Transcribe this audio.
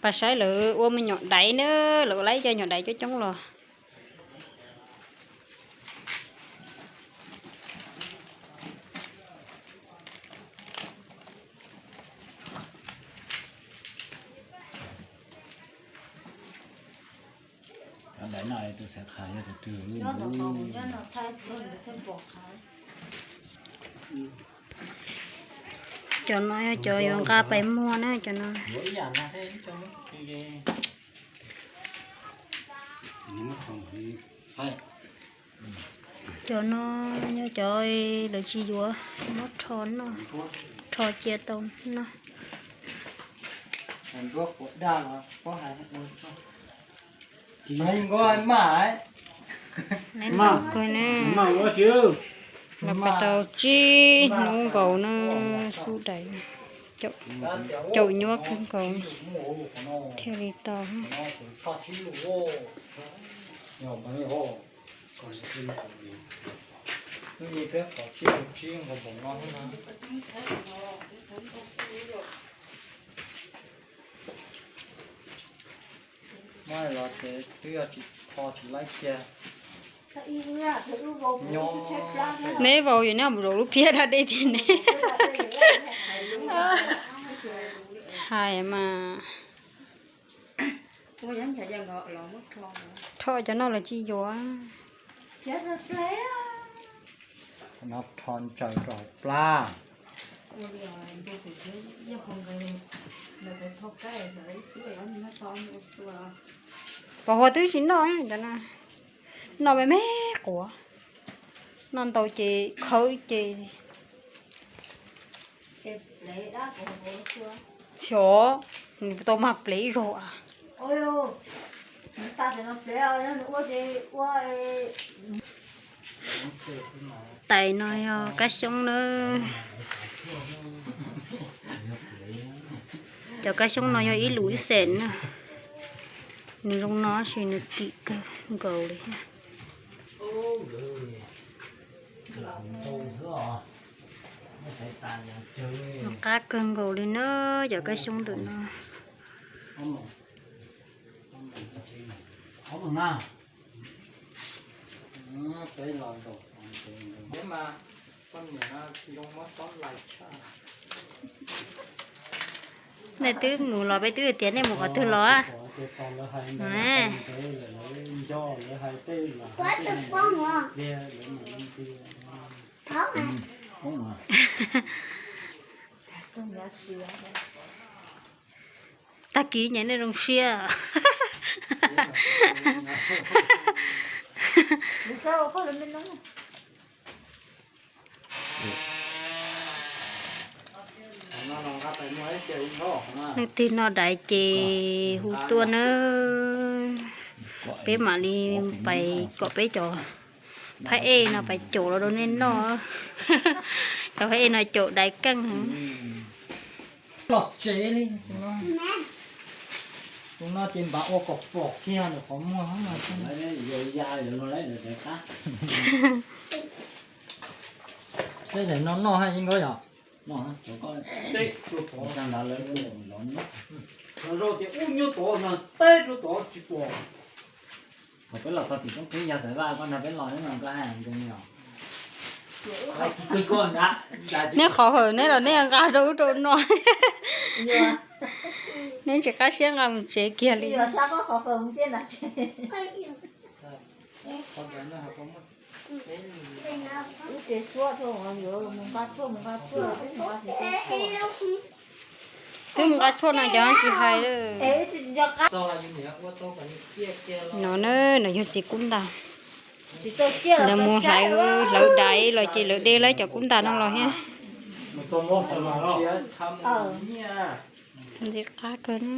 Pab saib lawv ua me nyuam daiv na, lawv ua lawv cov nyuam daiv coob coob los. Cov no yog cov yuav nqa pais muag na cov no. Cov no yog cov lawv tsis yuav, muab rho noj, rho cia tau noj. Neb ntaus kawg ne. Los pais tau tsib hnub nkaus na, xub dais caum nyuaj kawg nkaus thiaj li tau. Muab los ces twb yog tsis tho tsis laib kiag. Neb vau yog neb mus zaum lub phiab da dej tiag ne. Hais mas. Rho cov no los tsis yuav. No rho ntsaws rau hauv plab. Pos huas twb tsis noj cov no, noj me me quav, noj ntau ces khawb ces. Xyov, nws tau mag plev zog a. Tais no yog kab xyoob na. Cov kab xyoob no yog ib lus ib xees na. Nws zoo no tab sis nws kim kawg nkaus li thiab. Nws qab kawg nkaus li na, cov kab xyoob ntawm no. Nej twb mus los peb twb tias nej mus qhov twg los. Tag kis nyiam nej zoo siab. Leej twg noj daiv ces hu tuaj nawb, peb mam li pais kom peb cov phab ej no pais caum los rau nej noj. Cov phab ej no caum daiv keej. Los tsev li. Tus no ces npav ua kom pom kiag ntawm qhov muag no. Peb daim no noj haj yeej nkauj yom. Teb rau tod, los rau tias ub nyuaj tod no teb rau tod tsis pom. Thaum peb los txog tim roob qhib yog txawm vaj koj nrog peb los no koj hais ntev os. Neb qhov hawm neb los neb nqa rau ub rau no. Neb tsis qab siab nqa mus tsev kiag li. Twb mus nqa tshuaj no cov tsis hais lawm. No na, no yog txiv kub ntas. Lawv mus hlawv, hlawv daiv los ces lawv de lawv cov kub ntas no los thiab. Ntxim qab kawg na.